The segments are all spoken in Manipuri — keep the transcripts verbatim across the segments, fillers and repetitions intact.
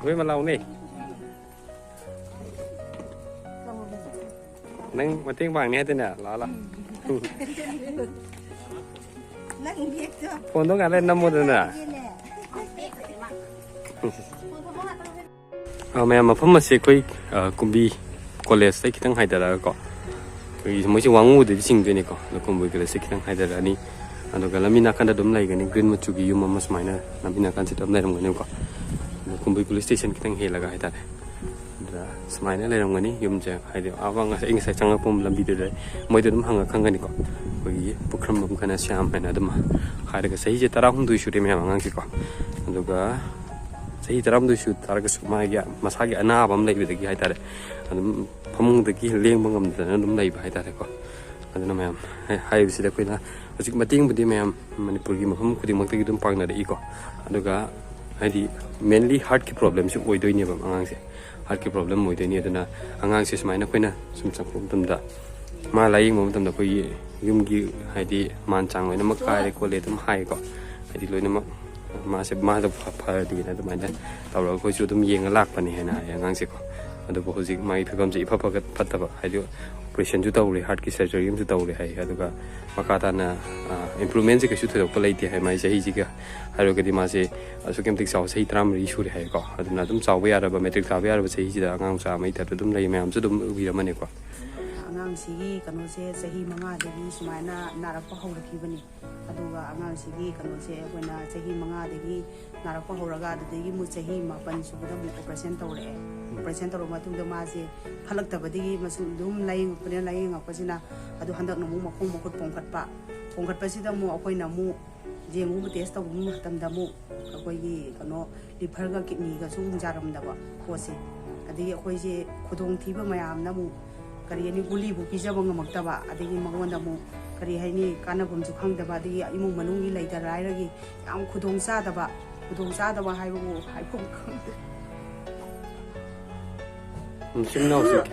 ꯑꯩꯈꯣꯏ ꯃ ꯂꯥꯎꯅꯦ꯫ ꯅꯪ ꯃꯇꯦꯡ ꯄꯥꯡꯅꯤ ꯍꯥꯏꯗꯅꯦ, ꯂꯥꯛꯑꯣ, ꯂꯥꯛꯑꯣ꯫ ꯅꯪ ꯕꯦꯒꯇꯣ ꯐꯣꯟꯗꯣ ꯉꯥꯏꯍꯥꯛ ꯂꯩꯔ ꯅꯝꯃꯣꯗꯅ꯫ ꯑ, ꯃꯌꯥꯝ, ꯃꯐꯝ ꯑꯁꯤ ꯑꯩꯈꯣꯏ, ꯑ, ꯀꯨꯝꯕꯤ ꯀꯣꯂꯦꯖꯇꯩ ꯈꯤꯇꯪ ꯍꯥꯏꯊꯔꯛꯑꯒꯀꯣ, ꯑꯩꯈꯣꯏꯒꯤ ꯃꯣꯏꯁꯦ ꯋꯥꯉꯨꯗꯩꯗꯤ ꯆꯤꯡꯗꯣꯏꯅꯤꯀꯣ, ꯑꯗꯣ ꯀꯨꯝꯕꯤ ꯀꯣꯂꯦꯖꯇꯩ ꯈꯤꯇꯪ ꯍꯥꯏꯊꯔꯛꯑꯅꯤ꯫ ꯑꯗꯨꯒ ꯂꯝꯕꯤ ꯅꯥꯀꯟꯗ ꯑꯗꯨꯝ ꯂꯩꯒꯅꯤ, ꯒ꯭ꯔꯤꯟ ꯃꯆꯨꯒꯤ ꯌꯨꯝ ꯑꯃ ꯁꯨꯃꯥꯏꯅ ꯂꯝꯕꯤ ꯅꯥꯀꯟꯁꯤꯗ ꯑꯗꯨꯝ ꯂꯩꯔꯝꯒꯅꯤꯕꯀꯣ꯫ ꯑꯗꯣ ꯀꯨꯝꯕꯤ ꯄꯨꯂꯤꯁ ꯁ꯭ꯇꯦꯁꯟ ꯈꯤꯇꯪ ꯍꯦꯜꯂꯒ ꯍꯥꯏꯇꯥꯔꯦ꯫ ꯑꯗꯨꯗ ꯁꯨꯃꯥꯏꯅ ꯂꯩꯔꯝꯒꯅꯤ ꯌꯨꯝꯁꯦ, ꯍꯥꯏꯗꯤ ꯑꯥ ꯉꯁꯥꯏ, ꯑꯩ ꯉꯁꯥꯏ ꯆꯪꯉꯛꯄ ꯂꯝꯕꯤꯗꯨꯗ ꯃꯣꯏꯗ ꯑꯗꯨꯝ ꯍꯪꯉ ꯈꯪꯒꯅꯤꯀꯣ꯫ ꯑꯩꯈꯣꯏꯒꯤ ꯄꯨꯈ꯭ꯔꯝꯕꯝ ꯈꯅ ꯁ꯭ꯌꯥꯝ ꯍꯥꯏꯅ ꯑꯗꯨꯝ ꯍꯥꯏꯔꯒ, ꯆꯍꯤꯁꯦ ꯇꯔꯥꯍꯨꯝꯗꯣꯏ ꯁꯨꯔꯦ ꯃꯌꯥꯝ, ꯑꯉꯥꯡꯁꯦꯀꯣ꯫ ꯑꯗꯨꯒ ꯆꯍꯤ ꯇꯔꯥꯍꯨꯝꯗꯣꯏ ꯁꯨ ꯇꯥꯔꯒꯁꯨ ꯃꯥꯒꯤ ꯃꯁꯥꯒꯤ ꯑꯅꯥꯕ ꯑꯃ ꯂꯩꯕꯗꯒꯤ ꯍꯥꯏꯇꯥꯔꯦ, ꯑꯗꯨꯝ ꯐꯃꯨꯡꯗꯒꯤ ꯂꯦꯡꯕ ꯉꯝꯗꯗꯅ ꯑꯗꯨꯝ ꯂꯩꯕ ꯍꯥꯏꯇꯥꯔꯦꯀꯣ꯫ ꯑꯗꯨꯅ ꯃꯌꯥꯝ, ꯍꯥꯏ-, ꯍꯥꯏꯔꯤꯕꯁꯤꯗ ꯑꯩꯈꯣꯏꯅ ꯍꯧꯖꯤꯛ ꯃꯇꯦꯡꯕꯨꯗꯤ ꯃꯌꯥꯝ ꯃꯅꯤꯄꯨꯔꯒꯤ ꯃꯐꯝ ꯈꯨꯗꯤꯡꯃꯛꯇꯒꯤ ꯑꯗꯨꯝ ꯄꯥꯡꯅꯔꯛꯏꯀꯣ꯫ ꯑꯗꯨꯒ ꯍꯥꯏꯗꯤ mainly heart ꯀꯤ problem ꯁꯤ ꯑꯣꯏꯗꯣꯏꯅꯦꯕ ꯑꯉꯥꯡꯁꯦ, heart ꯀꯤ problem ꯑꯣꯏꯗꯣꯏꯅꯤ꯫ ꯑꯗꯨꯅ ꯑꯉꯥꯡꯁꯦ ꯁꯨꯃꯥꯏꯅ ꯑꯩꯈꯣꯏꯅ ꯁꯨꯝ ꯆꯪꯉꯛꯄ ꯃꯇꯝꯗ, ꯃꯥ ꯂꯥꯏꯌꯦꯡꯕ ꯃꯇꯝꯗ ꯑꯩꯈꯣꯏꯒꯤ ꯌꯨꯝꯒꯤ ꯍꯥꯏꯗꯤ ꯃꯥꯟ ꯆꯥꯡ ꯂꯣꯏꯅꯃꯛ ꯀꯥꯏꯔꯦ ꯈꯣꯠꯂꯦ ꯑꯗꯨꯝ ꯍꯥꯏꯌꯦꯀꯣ꯫ ꯍꯥꯏꯗꯤ ꯂꯣꯏꯅꯃꯛ ꯃꯥꯁꯦ, ꯃꯥꯗꯣ ꯐ-, ꯐꯔꯗꯤꯅ ꯑꯗꯨꯃꯥꯏꯅ ꯇꯧꯔꯒ ꯑꯩꯈꯣꯏꯁꯨ ꯑꯗꯨꯝ ꯌꯦꯡꯉ ꯂꯥꯛꯄꯅꯦ ꯍꯥꯏꯅ ꯍꯥꯏꯌꯦ ꯑꯉꯥꯡꯁꯦꯀꯣ꯫ ꯑꯗꯨꯕꯨ ꯍꯧꯖꯤꯛ ꯃꯥꯒꯤ ꯐꯤꯕꯝꯁꯦ ꯏꯐ ꯐꯒꯠ-, ꯐꯠꯇꯕ, ꯍꯥꯏꯗꯤ operation ꯁꯨ ꯇꯧꯔꯦ, heart ꯀꯤ surgery ꯑꯃꯁꯨ ꯇꯧꯔꯦ ꯍꯥꯏ꯫ ꯑꯗꯨꯒ ꯃꯈꯥ ꯇꯥꯅ, ꯑ, improvement ꯁꯦ ꯀꯩꯁꯨ ꯊꯣꯏꯗꯣꯛꯄ ꯂꯩꯇꯦ ꯍꯥꯏ꯫ ꯃꯥꯒꯤ ꯆꯍꯤꯁꯤꯒ ꯍꯥꯏꯔꯨꯔꯒꯗꯤ ꯃꯥꯁꯦ ꯑꯁꯨꯛꯀꯤ ꯃꯇꯤꯛ ꯆꯥꯎ, ꯆꯍꯤ ꯇꯔꯥꯃꯔꯤ ꯁꯨꯔꯦ ꯍꯥꯏꯀꯣ꯫ ꯑꯗꯨꯅ ꯑꯗꯨꯝ ꯆꯥꯎꯕ ꯌꯥꯔꯕ, matric ꯊꯥꯕ ꯌꯥꯔꯕ ꯆꯍꯤꯁꯤꯗ ꯑꯉꯥꯡ ꯃꯆꯥ ꯑꯃꯒꯤ type ꯇ ꯑꯗꯨꯝ ꯂꯩ, ꯃꯌꯥꯝꯁꯨ ꯑꯗꯨꯝ ꯎꯕꯤꯔꯝꯃꯅꯤꯀꯣ꯫ ꯑꯉꯥꯡꯁꯤꯒꯤ ꯀꯩꯅꯣꯁꯦ ꯆꯍꯤ ꯃꯉꯥꯗꯒꯤ ꯁꯨꯃꯥꯏꯅ ꯅꯥꯔꯛꯄ ꯍꯧꯔꯛꯈꯤꯕꯅꯤ꯫ ꯑꯗꯨꯒ ꯑꯉꯥꯡꯁꯤꯒꯤ ꯀꯩꯅꯣꯁꯦ ꯑꯩꯈꯣꯏꯅ ꯆꯍꯤ ꯃꯉꯥꯗꯒꯤ ꯅꯥꯔꯛꯄ ꯍꯧꯔꯒ ꯑꯗꯨꯗꯒꯤ ꯑꯃꯨꯛ ꯆꯍꯤ ꯃꯥꯄꯟ ꯁꯨꯕꯗ ꯑꯃꯨꯛ operation ꯇꯧꯔꯛꯑꯦ꯫ Operation ꯇꯧꯔꯕ ꯃꯇꯨꯡꯗ ꯃꯥꯁꯦ ꯐꯠꯂꯛꯇꯕꯗꯒꯤ ꯃꯁꯨ ꯑꯗꯨꯝ ꯂꯥꯏꯌꯦꯡꯉꯛꯄꯅ ꯂꯥꯏꯌꯦꯡꯉꯛꯄꯁꯤꯅ ꯑꯗꯨ ꯍꯟꯗꯛꯅ ꯑꯃꯨꯛ ꯃꯈꯣꯡ ꯃꯈꯨꯠ ꯄꯣꯝꯈꯠꯄ, ꯄꯣꯝꯈꯠꯄꯁꯤꯗ ꯑꯃꯨꯛ ꯑꯩꯈꯣꯏꯅ ꯑꯃꯨꯛ ꯌꯦꯡꯉꯨꯕ, test ꯇꯧꯕ ꯃꯇꯝꯗ ꯑꯃꯨꯛ ꯑꯩꯈꯣꯏꯒꯤ ꯀꯩꯅꯣ liver ꯒ kidney ꯒꯁꯨ ꯑꯃꯨꯛ ꯌꯥꯔꯝꯗꯕ ꯄꯣꯠꯁꯦ꯫ ꯑꯗꯒꯤ ꯑꯩꯈꯣꯏꯁꯦ ꯈꯨꯗꯣꯡꯊꯤꯕ ꯃꯌꯥꯝꯅ ꯑꯃꯨꯛ ꯀꯔꯤ ꯍꯥꯏꯅꯤ, ꯒꯨꯂꯤꯕꯨ ꯄꯤꯖꯕ ꯉꯝꯃꯛꯇꯕ, ꯑꯗꯒꯤ ꯃꯉꯣꯟꯗ ꯑꯃꯨꯛ ꯀꯔꯤ ꯍꯥꯏꯅꯤ, ꯀꯥꯟꯅꯐꯝꯁꯨ ꯈꯪꯗꯕ, ꯑꯗꯒꯤ ꯏꯃꯨꯡ ꯃꯅꯨꯡꯒꯤ ꯂꯩꯇ ꯂꯥꯏꯔꯒꯤ ꯌꯥꯝ ꯈꯨꯗꯣꯡ ꯆꯥꯗꯕ, ꯈꯨꯗꯣꯡ ꯆꯥꯗꯕ ꯍꯥꯏꯕꯕꯨ ꯍꯥꯏꯐꯝ ꯈꯪꯗꯦ꯫ ꯃꯆꯤꯟ ꯃꯅꯥꯎꯁꯤꯡ꯫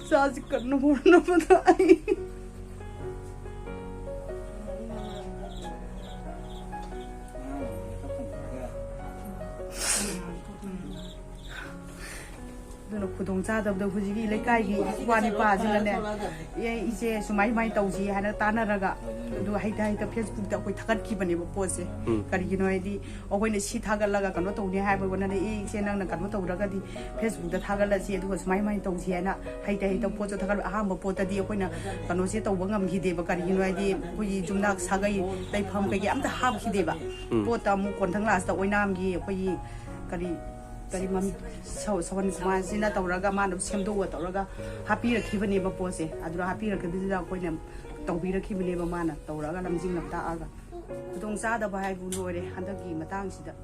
ꯏꯆꯥꯁꯤ ꯀꯟꯅ ꯍꯣꯠꯅꯕꯗ ꯑꯩ꯫ ꯈꯨꯗꯣꯡ ꯆꯥꯗꯕꯗꯣ ꯍꯧꯖꯤꯛꯀꯤ ꯂꯩꯀꯥꯏꯒꯤ ꯏꯄ꯭ꯋꯥ ꯅꯤꯄꯥꯁꯤꯅꯅꯦ, "ꯑꯦ, ꯏꯆꯦ, ꯁꯨꯃꯥꯏ ꯁꯨꯃꯥꯏꯅ ꯇꯧꯁꯤ" ꯍꯥꯏꯅ ꯇꯥꯟꯅꯔꯒ, ꯑꯗꯨ ꯍꯩꯇ ꯍꯩꯇ ꯐꯦꯁꯕꯨꯛꯇ ꯑꯩꯈꯣꯏ ꯊꯥꯒꯠꯈꯤꯕꯅꯦꯕ ꯄꯣꯠꯁꯦ꯫ ꯎꯝ꯫ ꯀꯔꯤꯒꯤꯅꯣ ꯍꯥꯏꯗꯤ, ꯑꯩꯈꯣꯏꯅ ꯁꯤ ꯊꯥꯒꯠꯂꯒ ꯀꯩꯅꯣ ꯇꯧꯅꯤ ꯍꯥꯏꯕ ꯋꯥꯅꯗꯤ, "ꯑꯦ, ꯏꯆꯦ, ꯅꯪꯅ ꯀꯩꯅꯣ ꯇꯧꯔꯒꯗꯤ ꯐꯦꯁꯕꯨꯛꯇ ꯊꯥꯒꯠꯂꯁꯤ, ꯑꯗꯨꯒ ꯁꯨꯃꯥꯏ ꯁꯨꯃꯥꯏꯅ ꯇꯧꯁꯤ" ꯍꯥꯏꯅ ꯍꯩꯇ ꯍꯩꯇ ꯄꯣꯠꯁꯨ ꯊꯥꯒꯠꯂ, ꯑꯍꯥꯟꯕ ꯄꯣꯠꯇꯗꯤ ꯑꯩꯈꯣꯏꯅ ꯀꯩꯅꯣꯁꯦ ꯇꯧꯕ ꯉꯝꯈꯤꯗꯦꯕ꯫ ꯀꯔꯤꯒꯤꯅꯣ ꯍꯥꯏꯗꯤ, ꯑꯩꯈꯣꯏꯒꯤ ꯌꯨꯝꯅꯥꯛ ꯁꯥꯒꯩ ꯂꯩꯐꯝ ꯀꯩꯀꯩ ꯑꯝꯇ ꯍꯥꯞꯈꯤꯗꯦꯕ꯫ ꯎꯝ꯫ ꯄꯣꯠꯇ ꯑꯃꯨꯛ ꯀꯣꯟꯊꯪ ꯂꯥꯁꯇ ꯑꯣꯏꯅꯥꯝꯒꯤ ꯑꯩꯈꯣꯏꯒꯤ ꯀꯔꯤ ꯀꯔꯤ ꯃꯃꯤꯡ, ꯁ-, ꯁꯣꯍꯟ ꯀꯨꯃꯥꯔꯁꯤꯅ ꯇꯧꯔꯒ, ꯃꯥꯅ ꯁꯦꯝꯗꯣꯛꯑ ꯇꯧꯔꯒ ꯍꯥꯞꯄꯤꯔꯛꯈꯤꯕꯅꯦꯕ ꯄꯣꯠꯁꯦ꯫ ꯑꯗꯨꯅ ꯍꯥꯞꯄꯤꯔꯛꯈꯤꯕꯗꯨꯗ ꯑꯩꯈꯣꯏꯅ ꯇꯧꯕꯤꯔꯛꯈꯤꯕꯅꯦꯕ, ꯃꯥꯅ ꯇꯧꯔꯒ ꯂꯝꯖꯤꯡ ꯂꯝꯇꯥꯛꯑꯒ꯫ ꯈꯨꯗꯣꯡ ꯆꯥꯗꯕ ꯍꯥꯏꯕꯨ ꯂꯣꯏꯔꯦ ꯍꯟꯗꯛꯀꯤ ꯃꯇꯥꯡꯁꯤꯗ꯫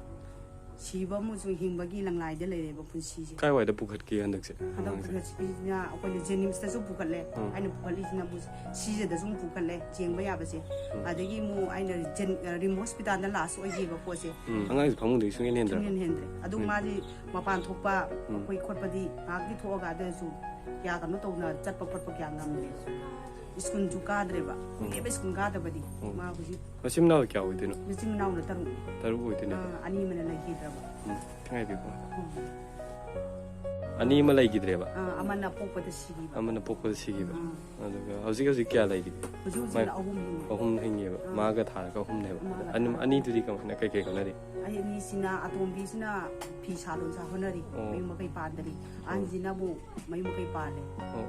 ꯁꯤꯕ ꯑꯃꯁꯨꯡ ꯍꯤꯡꯕꯒꯤ ꯂꯪꯂꯥꯏꯗ ꯂꯩꯔꯦꯕ ꯄꯨꯟꯁꯤꯁꯦ꯫ ꯀꯥꯏꯋꯥꯏꯗ ꯄꯨꯈꯠꯀꯦ ꯍꯟꯗꯛꯁꯦ? ꯍꯟꯗꯛ ꯑꯉꯥꯡꯁꯦ? ꯄꯨꯈꯠꯄꯁꯤꯅ ꯑꯩꯈꯣꯏꯅ ꯖꯦꯅꯤꯝꯁꯇꯁꯨ ꯄꯨꯈꯠꯂꯦ꯫ ꯎꯝ꯫ ꯑꯩꯅ ꯄꯨꯈꯠꯂꯤꯁꯤꯅ ꯑꯃꯨꯛ ꯁꯤꯖꯗꯁꯨ ꯑꯃꯨꯛ ꯄꯨꯈꯠꯂꯦ, ꯌꯦꯡꯕ ꯌꯥꯕꯁꯦ꯫ ꯎꯝ꯫ ꯑꯗꯒꯤ ꯑꯃꯨꯛ ꯑꯩꯅ ꯖꯦꯟ-, ꯑ, ꯔꯤꯝꯁ ꯍꯣꯁꯄꯤꯇꯥꯜꯗ ꯂꯥꯁ ꯑꯣꯏꯈꯤꯕ ꯄꯣꯠꯁꯦ꯫ ꯎꯝ꯫ ꯑꯉꯥꯡꯁꯦ ꯐꯃꯨꯡꯗꯒꯤ ꯁꯨꯡꯍꯦꯟ ꯍꯦꯟꯗ꯭ꯔꯕ? ꯁꯨꯡꯍꯦꯟ ꯍꯦꯟꯗ꯭ꯔꯦ꯫ ꯑꯗꯨ ꯎꯝ꯫ ꯃꯥꯗꯤ ꯃꯄꯥꯟ ꯊꯣꯛꯄ, ꯎꯝ꯫ ꯑꯩꯈꯣꯏ ꯈꯣꯠꯄꯗꯤ ꯉꯥꯏꯍꯥꯛꯇꯤ ꯊꯣꯛꯑꯒ, ꯑꯗꯨ ꯑꯣꯏꯔꯁꯨ ꯀꯌꯥ ꯀꯩꯅꯣ ꯇꯧꯅ ꯆꯠꯄ ꯈꯣꯠꯄ ꯀꯌꯥ ꯉꯝꯗ꯭ꯔꯦ꯫ ꯁ꯭ꯀꯨꯜꯁꯨ ꯀꯥꯗ꯭ꯔꯦꯕ꯫ ꯎꯝ꯫ ꯀꯨꯏꯔꯦꯕ ꯁ꯭ꯀꯨꯜ ꯀꯥꯗꯕꯗꯤ꯫ ꯎꯝ꯫ ꯃꯥ ꯍꯧꯖꯤꯛ ꯃꯆꯤꯟ ꯃꯅꯥꯎ ꯀꯌꯥ ꯑꯣꯏꯗꯣꯏꯅꯣ? ꯃꯆꯤꯟ ꯃꯅꯥꯎꯅ ꯇꯔꯨꯛꯅꯤ꯫ ꯇꯔꯨꯛ ꯑꯣꯏꯗꯣꯏꯅꯦꯕ? ꯑꯥ, ꯑꯅꯤ ꯑꯃꯅ ꯂꯩꯈꯤꯗ꯭ꯔꯕ꯫ ꯎꯝ, ꯈꯤꯇꯪ ꯍꯥꯏꯕꯤꯌꯨꯀꯣ꯫ ꯎꯝ꯫ ꯑꯅꯤ ꯑꯃ ꯂꯩꯈꯤꯗ꯭ꯔꯦꯕ? ꯑꯥ, ꯑꯃꯅ ꯄꯣꯛꯄꯗ ꯁꯤꯈꯤꯕ꯫ ꯑꯃꯅ ꯄꯣꯛꯄꯗ ꯁꯤꯈꯤꯕ꯫ ꯑꯥ꯫ ꯑꯗꯨꯒ ꯍꯧꯖꯤꯛ ꯍꯧꯖꯤꯛ ꯀꯌꯥ ꯂꯩꯔꯤꯒꯦ? ꯍꯧꯖꯤꯛ ꯍꯧꯖꯤꯛꯅ ꯃꯥꯏ ꯑꯍꯨꯝ ꯍꯤꯡꯉꯤ꯫ ꯑꯍꯨꯝ ꯍꯤꯡꯉꯦꯕ꯫ ꯑꯥ꯫ ꯃꯥꯒ ꯊꯥꯔꯒ ꯑꯍꯨꯝꯅꯦꯕ꯫ ꯃꯥꯒ ꯑꯅꯤ-, ꯊꯥꯔꯒ꯫ ꯑꯅꯤꯗꯨꯗꯤ ꯀꯃꯥꯏꯅ, ꯀꯩꯀꯩ ꯍꯣꯠꯅꯔꯤ? ꯑꯩ ꯑꯅꯤꯁꯤꯅ, ꯑꯇꯣꯝꯕꯤꯁꯤꯅ ꯐꯤ ꯁꯥ ꯂꯣꯟꯁꯥ ꯍꯣꯠꯅꯔꯤ꯫ ꯑꯣ꯫ ꯃꯌꯨꯝ ꯃꯀꯩ ꯄꯥꯟꯗꯔꯤ꯫ ꯑꯣ꯫ ꯑꯍꯟꯁꯤꯅ ꯑꯃꯨꯛ ꯃꯌꯨꯝ ꯃꯀꯩ ꯄꯥꯜꯂꯦ꯫ ꯑꯣ꯫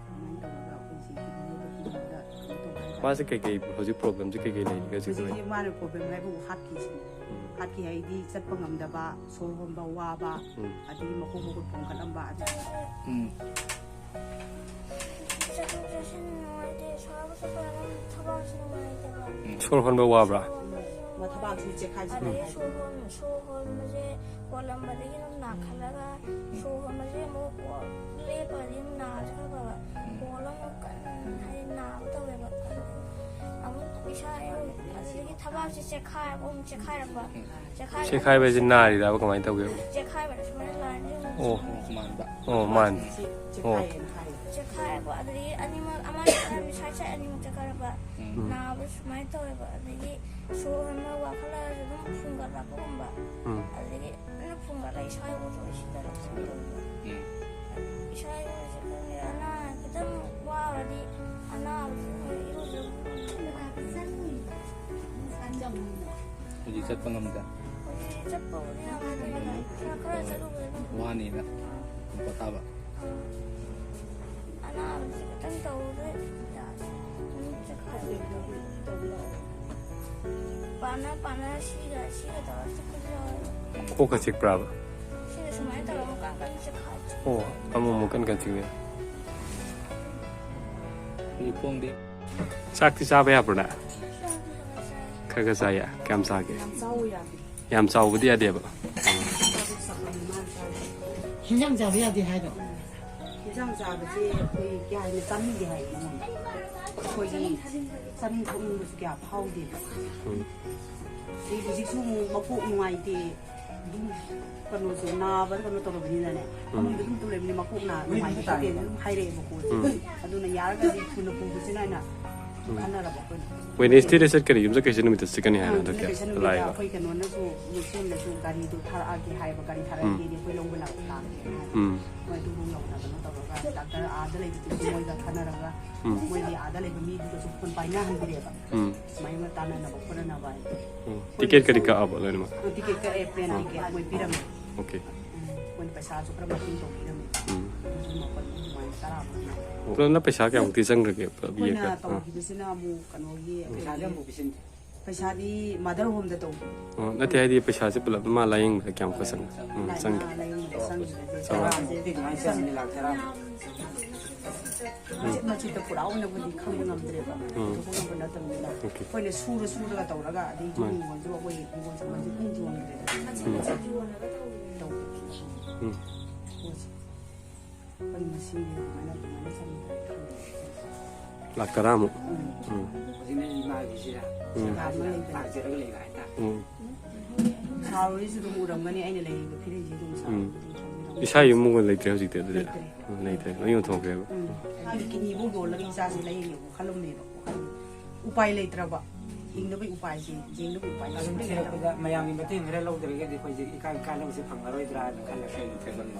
ꯑꯗꯨꯃꯥꯏꯅ ꯇꯧꯔꯒ ꯑꯩꯈꯣꯏꯁꯦ ꯍꯤꯡꯅꯕꯒꯤꯗꯃꯛꯇ ꯀꯩꯅꯣ ꯇꯧꯕ ꯍꯥꯏꯇꯥꯔꯦ꯫ ꯃꯥꯁꯦ ꯀꯩꯀꯩ, ꯍꯧꯖꯤꯛ ꯄ꯭ꯔꯣꯕ꯭ꯂꯦꯝꯁꯦ ꯀꯩꯀꯩ ꯂꯩꯔꯤꯒꯦ ꯍꯧꯖꯤꯛ? ꯍꯧꯖꯤꯛ ꯍꯧꯖꯤꯛ ꯃꯥꯅ ꯄ꯭ꯔꯣꯕ꯭ꯂꯦꯝ ꯍꯥꯏꯕꯕꯨ ꯍꯥꯔꯠꯀꯤꯁꯤꯅꯤ꯫ ꯎꯝ꯫ ꯍꯥꯔꯠꯀꯤ ꯍꯥꯏꯗꯤ ꯆꯠꯄ ꯉꯝꯗꯕ, ꯁꯣꯔ ꯍꯣꯟꯕ ꯋꯥꯕ, ꯎꯝ꯫ ꯑꯗꯒꯤ ꯃꯈꯣꯡ ꯃꯈꯨꯠ ꯄꯣꯝꯈꯠꯂꯝꯕ, ꯑꯗꯨ ꯎꯝ꯫ ꯆꯠꯊꯣꯛ ꯆꯠꯁꯤꯟ ꯅꯨꯡꯉꯥꯏꯇꯦ, ꯁꯣꯔ ꯆꯠꯄ ꯑꯗꯨꯝ ꯊꯕꯛꯁꯨ ꯅꯨꯡꯉꯥꯏꯇꯦꯕ꯫ ꯎꯝ꯫ ꯁꯣꯔ ꯍꯣꯟꯕ ꯋꯥꯕ꯭ꯔꯥ? ꯃꯊꯕꯥꯛꯁꯨ ꯆꯦꯛꯈꯥꯏ ꯑꯗꯒꯤ ꯁꯣꯔ ꯍꯣꯟ-, ꯁꯣꯔ ꯍꯣꯟꯕꯁꯦ ꯍꯣꯜꯂꯝꯕꯗꯒꯤ ꯑꯗꯨꯝ ꯅꯥꯈꯠꯂꯒ ꯁꯣꯔ ꯍꯣꯟꯕꯁꯦ ꯑꯃꯨꯛ ꯂꯦꯞꯄꯗꯤ ꯑꯃꯨꯛ ꯅꯥꯕꯁꯦ ꯈꯔ ꯐꯕ꯫ ꯎꯝ꯫ ꯍꯣꯜꯂ ꯑꯃꯨꯛ ꯀꯟꯅ ꯍꯥꯏꯗꯤ ꯅꯥꯕ ꯇꯧꯋꯦꯕ꯫ ꯑꯗꯨꯗꯒꯤ ꯑꯃꯨꯛ ꯏꯁꯥ ꯑꯗꯨꯗꯒꯤ ꯊꯕꯥꯛꯁꯦ ꯆꯦꯛꯈꯥꯏꯔꯛꯄ ꯑꯃꯨꯛ ꯆꯦꯛꯈꯥꯏꯔꯛꯄ꯫ ꯎꯝ꯫ ꯆꯦꯛꯈꯥꯏꯔꯛꯄ ꯆꯦꯛꯈꯥꯏꯕ ꯍꯥꯏꯁꯦ ꯅꯥꯔꯤꯔꯕ ꯀꯃꯥꯏꯅ ꯇꯧꯒꯦ? ꯆꯦꯛꯈꯥꯏꯕꯗ ꯁꯨꯃꯥꯏꯅ ꯂꯥꯏꯟꯁꯦ ꯑꯃꯨꯛ ꯑꯣ꯫ ꯃꯥꯟꯕ꯫ ꯑꯣ, ꯃꯥꯟ-, ꯑꯣ꯫ ꯆꯦꯛꯈꯥꯏꯌꯦꯅ ꯍꯥꯏ꯫ ꯆꯦꯛꯈꯥꯏꯔꯛꯄ ꯑꯗꯨꯗꯒꯤ ꯑꯅꯤꯃꯛ ꯑꯃ ꯆꯦꯛꯈꯥꯏꯔꯝꯃꯤ ꯁꯥꯏꯠ ꯁꯥꯏꯠ ꯑꯅꯤꯃꯛ ꯆꯦꯛꯈꯥꯏꯔꯛꯄ꯫ ꯎꯝ꯫ ꯅꯥꯕ ꯁꯨꯃꯥꯏꯅ ꯇꯧꯋꯦꯕ꯫ ꯑꯗꯒꯤ ꯁꯣꯔ ꯍꯣꯟꯕ ꯋꯥꯈꯠꯂꯛꯑꯁꯨ ꯑꯗꯨꯝ ꯐꯨꯟꯒꯠꯂꯛꯄꯒꯨꯝꯕ꯫ ꯎꯝ꯫ ꯑꯗꯒꯤ ꯑꯗꯨꯝ ꯐꯨꯟꯒꯠꯂꯛꯏ ꯁ꯭ꯋꯥꯏ ꯑꯣꯏꯔꯁꯨ ꯁꯤꯗ ꯂꯩ ꯁꯨꯃꯥꯏꯅ ꯇꯧꯋꯦꯕ꯫ ꯎꯝ꯫ ꯏꯁꯥ ꯏꯔꯨꯖꯕ ꯈꯪꯗꯦ, ꯑꯅꯥ ꯈꯤꯇꯪ ꯋꯥꯔꯗꯤ ꯑꯅꯥꯕꯁꯨ ꯏꯔꯨꯖꯕ ꯉꯝꯗꯦ꯫ ꯍꯧꯖꯤꯛ ꯆꯠꯄ ꯉꯝꯗꯦ? ꯍꯧꯖꯤꯛ ꯆꯠꯄꯕꯨꯗꯤ ꯉꯝꯃꯦ, ꯈꯔ ꯈꯔ ꯆꯠꯂꯨꯕꯗ ꯑꯗꯨꯝ ꯋꯥꯅꯤꯅ ꯄꯣꯊꯥꯕ꯫ ꯑꯅꯥꯕꯁꯦ ꯈꯤꯇꯪ ꯇꯧꯔꯦ, ꯌꯥꯗꯦ꯫ ꯑꯗꯨꯝ ꯆꯠꯈꯥꯏꯕ ꯇꯧꯔꯦ꯫ ꯄꯥꯅ ꯄꯥꯅ ꯁꯤꯒ ꯁꯤꯒ ꯇꯧꯔ ꯆꯠꯄꯁꯨ ꯌꯥꯎꯋꯦ꯫ ꯀꯣꯛꯀ ꯆꯤꯛꯄ꯭ꯔꯥꯕ? ꯁꯤꯒ ꯁꯨꯃꯥꯏꯅ ꯇꯧꯔꯒ ꯀꯥꯡ ꯀꯥꯡ ꯆꯠꯈꯥꯏꯕ꯫ ꯑꯣ, ꯑꯃꯨꯛ ꯑꯃꯨꯛ ꯀꯟ ꯀꯟ ꯆꯤꯛꯅꯩ꯫ ꯍꯧꯖꯤꯛ ꯈꯣꯡꯗꯤ꯫ ꯆꯥꯛꯇꯤ ꯆꯥꯕ ꯌꯥꯕ꯭ꯔꯣ ꯅꯪ? ꯆꯥꯕ ꯌꯥꯕ ꯆꯥꯏ꯫ ꯈꯔ ꯈꯔ ꯆꯥꯏꯌꯦ꯫ ꯀꯌꯥꯝ ꯆꯥꯒꯦ? ꯌꯥꯝ ꯆꯥꯎ ꯌꯥꯗꯦ꯫ ꯌꯥꯝ ꯆꯥꯎꯕꯗꯤ ꯌꯥꯗꯦꯕ꯫ ꯆꯥꯕ ꯆꯥꯎ ꯌꯥꯗꯦ, ꯃꯥꯅ ꯆꯥꯕ꯫ ꯍꯤꯟꯖꯥꯡ ꯆꯥꯕ ꯌꯥꯗꯦ ꯍꯥꯏꯔꯣ? ꯍꯤꯟꯖꯥꯡ ꯆꯥꯕꯁꯦ ꯑꯩꯈꯣꯏ ꯀꯌꯥ ꯍꯦꯟꯅ ꯆꯥꯅꯤꯡꯗꯦ ꯍꯥꯏꯌꯦ ꯃꯉꯣꯟꯗ꯫ ꯑꯩꯈꯣꯏꯒꯤ ꯆꯥꯅꯤꯡ ꯊꯛꯅꯤꯡꯕꯁꯨ ꯀꯌꯥ ꯐꯥꯎꯗꯦꯕ꯫ ꯎꯝ꯫ ꯑꯗꯩ ꯍꯧꯖꯤꯛꯁꯨ ꯑꯃꯨꯛ ꯃꯀꯣꯛ ꯅꯨꯡꯉꯥꯏꯇꯦ꯫ ꯑꯗꯨꯝ ꯀꯩꯅꯣꯁꯦ ꯅꯥꯕ ꯀꯩꯅꯣ ꯇꯧꯔꯕꯅꯤꯅꯅꯦ꯫ ꯎꯝ꯫ ꯐꯃꯨꯡꯗ ꯑꯗꯨꯝ ꯇꯨꯝ ꯂꯩꯕꯅꯤꯅ ꯃꯀꯣꯛ ꯅꯥ-, ꯅꯨꯡꯉꯥꯏꯇꯦ ꯈꯣꯠꯇꯦꯅ ꯑꯗꯨꯝ ꯍꯥꯏꯔꯛꯑꯦꯕꯀꯣ꯫ ꯎꯝ꯫ ꯑꯗꯨꯅ ꯌꯥꯔꯒꯗꯤ ꯊꯨꯅ ꯄꯨꯈꯤꯁꯤꯅ ꯍꯥꯏꯅ ꯎꯝ꯫ ꯈꯟꯅꯔꯕ ꯑꯩꯈꯣꯏꯅ꯫ ꯋꯦꯗꯅꯦꯁꯗꯦꯗ ꯆꯠꯀꯅꯤ, ꯌꯨꯝꯁꯀꯩꯁ ꯅꯨꯃꯤꯠꯇ ꯆꯠꯀꯅꯤ ꯍꯥꯏꯅ ꯑꯥ, ꯍꯟꯗꯛꯇꯤ꯫ ꯌꯨꯝꯁꯀꯩꯁ ꯅꯨꯃꯤꯠꯇ ꯂꯥꯛꯏꯕ꯫ ꯑꯩꯈꯣꯏ ꯀꯩꯅꯣꯅꯁꯨ, ꯃꯨꯁꯂꯤꯝꯅꯁꯨ ꯒꯥꯔꯤꯗꯣ ꯊꯥꯔꯛꯑꯒꯦ ꯍꯥꯏꯕ, ꯒꯥꯔꯤ ꯎꯝ꯫ ꯊꯥꯔꯛꯑꯒꯦꯗꯤ ꯑꯩꯈꯣꯏ ꯂꯧꯕ ꯂꯥꯛ-, ꯂꯥꯛꯀꯦ ꯍꯥꯏꯕ꯫ ꯎꯝ꯫ ꯃꯣꯏ ꯑꯗꯨꯕꯨ ꯌꯧꯅꯗꯅ ꯇꯧꯔꯒ ꯗꯥꯛꯇꯔ ꯑꯥꯗ ꯂꯩꯕꯗꯨꯁꯨ ꯃꯣꯏꯒ ꯈꯟꯅꯔꯒ ꯎꯝ꯫ ꯃꯣꯏꯒꯤ ꯑꯥꯗ ꯂꯩꯕ ꯃꯤꯗꯨꯒꯁꯨ ꯐꯣꯟ ꯄꯥꯏꯅꯍꯟꯕꯤꯔꯦꯕ꯫ ꯎꯝ꯫ ꯁꯨꯃꯥꯏꯅ ꯇꯥꯟꯅꯅꯕ ꯈꯣꯠꯅꯅꯕ ꯍꯥꯏꯅ꯫ ꯎꯝ꯫ ꯇꯤꯀꯦꯠ ꯀꯗꯤ ꯀꯛꯑꯕ ꯂꯣꯏꯅꯃꯛ? ꯑ, ꯇꯤꯀꯦꯠ ꯀꯛꯑꯦ, ꯄ꯭ꯂꯦꯟ ꯑꯥ꯫ ꯇꯤꯀꯦꯠ ꯃꯣꯏ ꯄꯤꯔꯝꯃꯦ꯫ ꯑꯣꯀꯦ꯫ ꯎꯝ, ꯃꯣꯏꯅ ꯄꯩꯁꯥꯁꯨ ꯈꯔ ꯃꯇꯦꯡ ꯇꯧꯕꯤꯔꯝꯃꯦ꯫ ꯎꯝ꯫ ꯑꯗꯨꯁꯨ ꯃꯥꯄꯜ ꯑꯗꯨꯃꯥꯏꯅ ꯇꯔꯥꯃꯨꯛ ꯑꯗꯨꯃꯥꯏꯅ꯫ ꯄꯨꯂꯞꯅ ꯄꯩꯁꯥ ꯀꯌꯥꯃꯨꯛꯇꯤ ꯆꯪꯈ꯭ꯔꯒꯦ ꯄꯨꯂꯞ ꯑꯩꯈꯣꯏꯅ ꯌꯦꯡꯉꯒ? ꯑꯥ꯫ ꯇꯧꯈꯤꯕꯁꯤꯅ ꯑꯃꯨꯛ ꯀꯩꯅꯣꯒꯤ ꯄꯩꯁꯥꯗꯤ ꯑꯃꯨꯛ ꯄꯤꯁꯤꯟꯗꯦ꯫ ꯄꯩꯁꯥꯗꯤ ꯃꯥꯗꯔ ꯍꯣꯝꯗ ꯇꯧꯕ꯫ ꯑꯣ, ꯅꯠꯇꯦ, ꯍꯥꯏꯗꯤ ꯄꯩꯁꯥꯁꯦ ꯄꯨꯂꯞ ꯃꯥ ꯂꯥꯏꯌꯦꯡꯕꯗ ꯀꯌꯥꯃꯨꯛꯀ ꯆꯪꯉꯦ? ꯎꯝ, ꯂꯥꯏꯅꯥ ꯆꯪꯉꯦ꯫ ꯂꯥꯏꯌꯦꯡꯕꯗ ꯆꯪꯈꯤꯕꯁꯦ ꯆꯥꯎꯔꯥꯛꯅ ꯇꯔꯥꯃꯨꯛ꯫ ꯑꯗꯨꯃꯥꯏꯅ ꯆꯪꯉꯦ, ꯂꯥꯛ ꯇꯔꯥꯃꯨꯛ꯫ ꯃꯆꯤꯠ ꯃꯆꯤꯠꯇ ꯄꯨꯔꯥ ꯑꯣꯏꯅꯕꯨꯗꯤ ꯈꯪꯕ ꯉꯝꯗ꯭ꯔꯦꯕ꯫ ꯎꯝ꯫ ꯌꯧꯕ ꯉꯝꯕ ꯅꯠꯇꯕꯅꯤꯅ꯫ ꯑꯣꯀꯦ꯫ ꯑꯩꯈꯣꯏꯅ ꯁꯨꯔ ꯁꯨꯔꯒ ꯇꯧꯔꯒ ꯑꯗꯩ ꯃꯥꯅꯤ꯫ ꯌꯣꯟ ꯌꯣꯟꯁꯨ ꯑꯩꯈꯣꯏ ꯍꯤꯡꯒꯣꯜ ꯁꯝꯕꯜꯁꯦ ꯑꯗꯨꯝ ꯌꯣꯟꯈ꯭ꯔꯦꯗꯅ꯫ ꯎꯝ꯫ ꯇꯧꯕ꯫ ꯎꯝ꯫ ꯄꯣꯠꯁꯦ꯫ ꯑꯩꯈꯣꯏ ꯃꯁꯤꯡꯗꯤ ꯑꯗꯨꯃꯥꯏꯅ, ꯑꯗꯨꯃꯥꯏꯅ ꯆꯪꯗ꯭ꯔꯦ ꯈꯜꯂꯦ꯫ ꯂꯥꯛ ꯇꯔꯥꯃꯨꯛ? ꯎꯝ꯫ ꯎꯝ꯫ ꯍꯧꯖꯤꯛꯅ ꯏꯃꯥꯒꯤꯁꯤꯗ ꯎꯝ꯫ ꯁꯔꯀꯥꯔꯁꯤꯅ ꯂꯥꯛꯆꯔꯒ ꯂꯩꯕ ꯍꯥꯏꯇꯥꯔꯦ꯫ ꯎꯝ꯫ ꯁꯥꯔꯨꯔꯤꯁꯨ ꯑꯗꯨꯝ ꯎꯔꯝꯒꯅꯤ, ꯑꯩꯅ ꯂꯩꯔꯤꯕ ꯐꯤꯔꯤꯁꯤ ꯑꯗꯨꯝ ꯎꯝ꯫ ꯁꯥꯔꯨꯔꯤꯁꯨ ꯑꯗꯨꯝ ꯈꯪꯉꯤ꯫ ꯏꯁꯥ ꯌꯨꯝ ꯑꯃꯨꯛ ꯂꯩꯇ꯭ꯔꯦ ꯍꯧꯖꯤꯛꯇꯤ ꯑꯗꯨꯗꯤ? ꯂꯩꯇ꯭ꯔꯦ꯫ ꯎꯝ, ꯂꯩꯇ꯭ꯔꯦ꯫ ꯂꯣꯏ ꯌꯣꯟꯊꯣꯛꯈ꯭ꯔꯦꯕ? ꯎꯝ꯫ ꯍꯥꯏꯗꯤ ꯀꯤꯗꯅꯤꯐꯥꯎ ꯌꯣꯜꯂꯒ ꯏꯆꯥꯁꯦ ꯂꯥꯏꯌꯦꯡꯒꯦꯕꯨ ꯈꯜꯂꯝꯃꯦꯕꯀꯣ꯫ ꯎꯄꯥꯏ ꯂꯩꯇ꯭ꯔꯕ꯫ ꯍꯤꯡꯅꯕꯒꯤ ꯎꯄꯥꯏꯁꯦ, ꯌꯦꯡꯅꯕꯒꯤ ꯎꯄꯥꯏꯁꯦ ꯑꯗꯨꯝ ꯁꯨꯡꯂꯩ ꯂꯩꯇ꯭ꯔꯕ꯫ ꯊꯤꯔꯛꯄꯗ ꯃꯌꯥꯝꯒꯤ ꯃꯇꯦꯡ ꯈꯔ ꯂꯧꯗ꯭ꯔꯒꯗꯤ ꯑꯩꯈꯣꯏꯁꯦ ꯏꯀꯥꯏ ꯀꯥꯟꯅꯕꯁꯦ ꯐꯪꯉꯔꯣꯏꯗ꯭ꯔꯥ ꯍꯥꯏꯅ ꯈꯜꯂꯦ꯫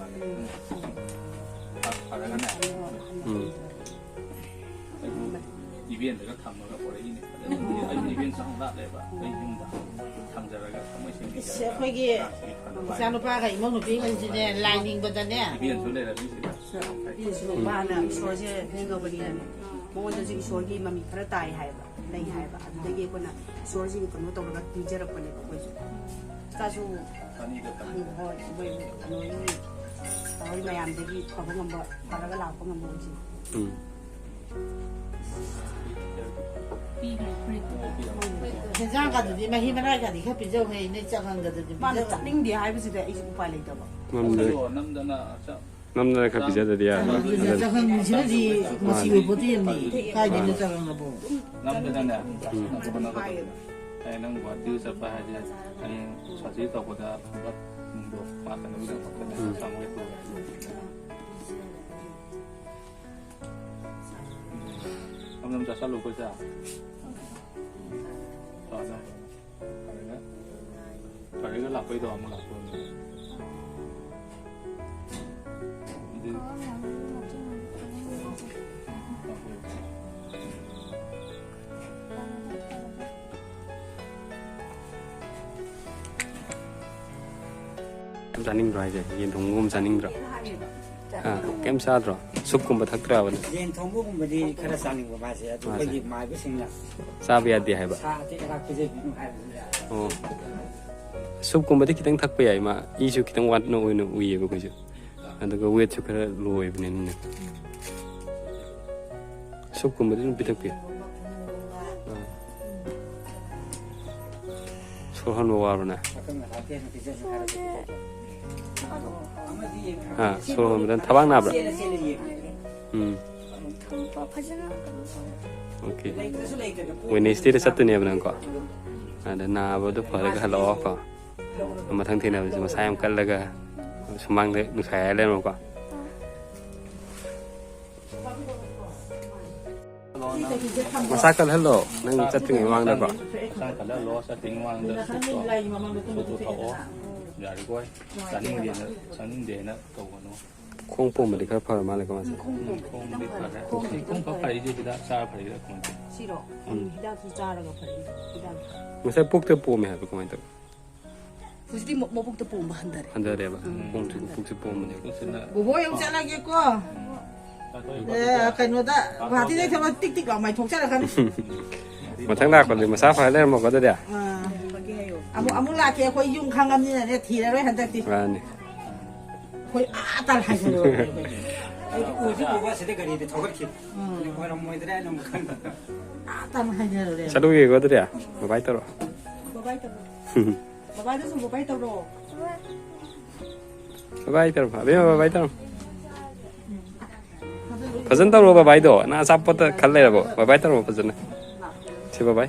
ꯎꯝ꯫ ꯐꯔꯒꯅꯦ꯫ ꯎꯝ꯫ ꯑꯩꯁꯨ ꯏꯚꯦꯟꯗꯒ ꯊꯝꯃꯒ ꯄꯣꯔꯛꯏꯅꯦ꯫ ꯑꯗꯨꯗꯤ ꯑꯩꯁꯨ ꯏꯚꯦꯟ ꯆꯥꯎꯅ ꯂꯥꯠꯂꯦꯕ꯫ ꯑꯩ ꯌꯨꯝꯗ ꯊꯝꯖꯔꯒ ꯊꯝꯃꯣꯏ ꯁꯦꯡꯕꯤꯖꯔꯒ ꯏꯁ, ꯑꯩꯈꯣꯏꯒꯤ ꯑꯉꯥꯡꯁꯤꯒꯤ ꯐꯅꯕ ꯏꯆꯥꯅꯨꯄꯥꯒ ꯏꯃꯧ ꯅꯨꯄꯤꯒꯁꯤꯅꯦ ꯂꯥꯏ ꯅꯤꯡꯕꯗꯅꯦ꯫ ꯏꯚꯦꯟꯁꯨ ꯂꯩꯔꯕꯅꯤ ꯁꯤꯗ꯫ ꯏꯁꯣꯔꯅ ꯏꯁꯣꯔꯒꯤ ꯃꯃꯤ ꯈꯔ ꯇꯥꯏ ꯍꯥꯏꯕ, ꯂꯩ ꯍꯥꯏꯕ꯫ ꯑꯗꯨꯗꯒꯤ ꯑꯩꯈꯣꯏꯅ ꯏꯁꯣꯔꯁꯤꯒꯤ ꯀꯩꯅꯣ ꯇꯧꯔꯒ ꯄꯤꯖꯔꯛꯄꯅꯦꯕ ꯑꯩꯈꯣꯏꯁꯨ꯫ ꯆꯥꯁꯨ ꯍꯣꯏ, ꯃꯣꯏ ꯀꯩꯅꯣꯒꯤ ꯃꯌꯥꯝꯗꯒꯤ ꯐꯕ ꯉꯝꯕ, ꯐꯔꯒ ꯂꯥꯛꯄ ꯉꯝꯕ ꯑꯣꯏꯁꯤ꯫ ꯎꯝ꯫ ꯍꯦꯟꯖꯥꯡꯒꯗꯨꯗꯤ ꯃꯍꯤ ꯃꯅꯥꯏꯒꯗꯤ ꯈꯔ ꯄꯤꯖꯧ ꯍꯦ, ꯅꯣꯏ ꯆꯉꯪꯒꯗꯨꯗꯤ ꯃꯥꯅ ꯄꯤꯖꯧ꯫ ꯆꯠꯅꯤꯡꯗꯦ ꯍꯥꯏꯕꯁꯤꯗ ꯑꯩꯁꯨ ꯎꯄꯥꯏ ꯂꯩꯇꯕ꯫ ꯉꯝꯗ꯭ꯔꯦ꯫ ꯅꯝꯗꯅ ꯅꯝꯗꯅ ꯈꯔ ꯄꯤꯖꯗꯗꯤ ꯌꯥꯔꯣꯏ꯫ ꯆꯉꯪꯁꯤꯅꯗꯤ ꯃꯁꯤ ꯑꯣꯏ ꯄꯣꯠꯇꯤ ꯌꯦꯡꯅꯤ꯫ ꯀꯥꯏꯗꯩꯅꯣ ꯆꯉꯪꯅꯕꯨ? ꯅꯝꯗꯅꯅꯦ꯫ ꯎꯝ꯫ ꯑꯗꯨꯒ ꯅꯪ ꯑꯩ ꯅꯪ ꯒꯨꯍꯥꯇꯤ ꯆꯠꯄ ꯍꯥꯏꯁꯦ ꯍꯌꯦꯡ ꯁꯔꯖꯔꯤ ꯇꯧꯕꯗ ꯍꯟꯗꯛ ꯅꯨꯡꯗꯣ ꯄꯥꯛꯇꯅꯕꯒꯤꯗꯃꯛꯇꯅꯦ ꯎꯝ꯫ ꯆꯥꯝꯃꯉꯥ ꯄꯨꯔꯛꯑꯦ꯫ ꯅꯝ ꯅꯝ ꯆꯥꯁꯜꯂꯨ ꯑꯩꯈꯣꯏ ꯆꯥ꯫ ꯆꯥ, ꯆꯥ꯫ ꯐꯔꯦꯅꯦ꯫ ꯐꯔꯦꯅꯦ, ꯂꯥꯛꯄꯩꯗꯣ ꯑꯃꯨꯛ ꯂꯥꯛꯄ ꯑꯣꯏꯔꯝꯅꯤ꯫ ꯑꯗꯨ ꯌꯥꯝ ꯆꯥꯅꯤꯡꯗ꯭ꯔꯣ ꯍꯥꯏꯁꯦ? ꯌꯦꯟ ꯊꯣꯡꯕꯒꯨꯝꯕ ꯆꯥꯅꯤꯡꯗ꯭ꯔꯣ? ꯑꯥ, ꯀꯩꯝ ꯆꯥꯗ꯭ꯔꯣ? ꯁꯨꯞꯀꯨꯝꯕ ꯊꯛꯇ꯭ꯔꯕ ꯅꯪ? ꯌꯦꯟ ꯊꯣꯡꯕꯒꯨꯝꯕꯗꯤ ꯈꯔ ꯆꯥꯅꯤꯡꯕ ꯃꯥꯁꯦ, ꯑꯗꯨ ꯃꯥꯁꯦ? ꯑꯩꯈꯣꯏꯒꯤ ꯃꯥꯏꯕꯁꯤꯡꯅ ꯆꯥꯕ ꯌꯥꯗꯦ ꯍꯥꯏꯕ? ꯁꯥ ꯑꯇꯦꯛ ꯑꯔꯥꯛ ꯄꯤꯖꯕꯤꯒꯅꯨ ꯍꯥꯏꯕꯗꯨꯗ꯫ ꯑꯣ꯫ ꯁꯨꯞꯀꯨꯝꯕꯗꯤ ꯈꯤꯇꯪ ꯊꯛꯄ ꯌꯥꯏ, ꯃꯥ ꯏꯁꯨ ꯈꯤꯇꯪ ꯋꯥꯠꯅ ꯑꯣꯏꯅ ꯎꯏꯌꯦꯕ ꯑꯩꯈꯣꯏꯁꯨ꯫ ꯑꯗꯨꯒ ꯋꯦꯠꯁꯨ ꯈꯔ ꯂꯣ ꯑꯣꯏꯕꯅꯤꯅꯅꯦ꯫ ꯁꯨꯞꯀꯨꯝꯕꯗꯤ ꯑꯗꯨꯝ ꯄꯤꯊꯛꯄꯤꯌꯨ꯫ ꯑꯥ꯫ ꯁꯣꯔ ꯍꯣꯟꯕ ꯋꯥꯕ꯭ꯔꯅꯦ? ꯑꯥ, ꯁꯣꯔ ꯍꯣꯟꯕꯗ ꯊꯕꯥꯛ ꯅꯥꯕ꯭ꯔꯥ? ꯎꯝ꯫ ꯐꯖꯅ ꯀꯩꯅꯣ ꯇꯧꯋꯦ꯫ ꯑꯣꯀꯦ꯫ ꯋꯦꯅꯦꯁꯗꯦꯗ ꯆꯠꯇꯣꯏꯅꯦꯕ ꯅꯪꯀꯣ? ꯑꯗ ꯅꯥꯕꯗꯣ ꯐꯔꯒ ꯍꯜꯂꯛꯑꯣ ꯀꯣ꯫ ꯃꯊꯪ ꯊꯦꯡꯅꯕꯁꯦ ꯃꯁꯥ ꯌꯥꯝ ꯀꯜꯂꯒ ꯁꯨꯃꯥꯡꯗ ꯅꯨꯡꯁꯥ ꯌꯥꯏꯔ ꯂꯩꯔꯝꯃꯣꯀꯣ꯫ ꯃꯁꯥ ꯀꯜꯍꯜꯂꯣ, ꯅꯪ ꯆꯠꯇ꯭ꯔꯤꯉꯩ ꯃꯃꯥꯡꯗꯀꯣ꯫ ꯍꯛꯆꯥꯡ ꯀꯜꯍꯜꯂꯣ, ꯆꯠꯇ꯭ꯔꯤꯉꯩ ꯃꯃꯥꯡꯗ ꯁꯣꯛꯇꯣ, ꯁꯣꯛꯇꯣ ꯊꯛꯑꯣ꯫ ꯌꯥꯔꯤꯈꯣꯏ ꯆꯥꯅꯤꯡꯗꯦꯅ, ꯆꯥꯅꯤꯡꯗꯦꯅ ꯇꯧꯒꯅꯨ꯫ ꯈꯣꯡ ꯄꯣꯝꯕꯗꯤ ꯈꯔ ꯐꯔ ꯃꯥꯜꯂꯦꯀꯣ ꯃꯥꯁꯦ? ꯈꯣꯡ ꯄꯣꯝꯕꯗꯤ ꯈꯤꯇꯪ ꯐꯔꯦ꯫ ꯈꯣꯡ ꯈꯣꯡ ꯈꯤꯇꯪ ꯈꯣꯡ ꯐꯔꯦ꯫ ꯐꯔꯤꯁꯦ ꯍꯤꯗꯥꯛ ꯆꯥꯔ ꯐꯔꯤꯔꯥ ꯈꯪꯗꯦ꯫ ꯁꯤꯔꯣ? ꯎꯝ, ꯍꯤꯗꯥꯛꯁꯨ ꯆꯥꯔꯒ ꯐꯔꯦ꯫ ꯍꯤꯗꯥꯛ ꯉꯁꯥꯏ ꯄꯨꯛꯇ ꯄꯣꯝꯃꯦ ꯍꯥꯏꯕ ꯀꯃꯥꯏꯅ ꯇꯧꯋꯤ? ꯍꯧꯖꯤꯛꯇꯤ ꯃ- ꯃꯕꯨꯛꯇ ꯄꯣꯝꯕ ꯍꯟꯊꯔꯦ꯫ ꯍꯟꯊꯔꯦꯕ? ꯄꯨꯛꯁꯨ ꯄꯨꯛꯁꯦ ꯄꯣꯝꯕꯅꯦ꯫ ꯄꯨꯛꯁꯤꯅ ꯕꯣꯕꯣ ꯑꯃꯨꯛ ꯆꯠꯂꯒꯦꯀꯣ꯫ ꯑꯦ, ꯀꯩꯅꯣꯗ ꯒꯨꯍꯥꯇꯤꯗꯩ ꯊꯕꯛ ꯇꯤꯛ ꯇꯤꯛ ꯂꯥꯎ ꯃꯥꯏ ꯊꯣꯛꯆꯔꯛꯀꯅꯤ꯫ ꯃꯊꯪ ꯂꯥꯛꯄꯗꯗꯤ ꯃꯁꯥ ꯐꯔ ꯂꯩꯔꯝꯃꯣꯀꯣ ꯑꯗꯨꯗꯤ꯫ ꯑꯥ, ꯑꯃꯨꯛ ꯑꯃꯨꯛ ꯂꯥꯛꯀꯦ꯫ ꯑꯩꯈꯣꯏ ꯌꯨꯝ ꯈꯪꯉꯕꯅꯤꯅꯅꯦ, ꯊꯤꯔꯔꯣꯏ ꯍꯟꯗꯛꯇꯤ꯫ ꯃꯥꯅꯤ꯫ ꯑꯩꯈꯣꯏ ꯑꯥ ꯇꯥꯅ ꯍꯥꯏꯖꯜꯂꯨꯔꯦ꯫ ꯑꯩꯗꯤ ꯎꯗꯤ ꯎꯕ ꯑꯁꯤꯗ ꯒꯥꯔꯤꯗꯤ ꯊꯧꯒꯠꯈꯤꯕ꯫ ꯑꯣꯏꯔꯝꯃꯣꯏꯗ꯭ꯔꯥ ꯍꯥꯏꯅ ꯑꯃꯨꯛ ꯈꯟꯕ꯫ ꯑꯥ ꯇꯥꯅ ꯍꯥꯏꯖꯜꯂꯨꯔꯦ꯫ ꯆꯠꯂꯨꯒꯦꯀꯣ ꯑꯗꯨꯗꯤ꯫ ꯕꯕꯥꯏ ꯇꯧꯔꯣ꯫ ꯕꯕꯥꯏ ꯇꯧꯔꯣ꯫ ꯕꯕꯥꯗꯁꯨ ꯕꯕꯥꯏ ꯇꯧꯔꯣ꯫ ꯕꯕꯥꯏ ꯇꯧꯔꯣ꯫ ꯑꯕꯦꯝꯃ ꯕꯕꯥꯏ ꯇꯧꯔꯣ꯫ ꯐꯖꯅ ꯇꯧꯔꯣ ꯕꯕꯥꯏꯗꯣ꯫ ꯅꯪ ꯑꯆꯥꯄꯣꯠꯇ ꯈꯜ ꯂꯩꯔꯕꯣ? ꯕꯕꯥꯏ ꯇꯧꯔꯣ ꯐꯖꯅ꯫ ꯁꯤ ꯕꯕꯥꯏ꯫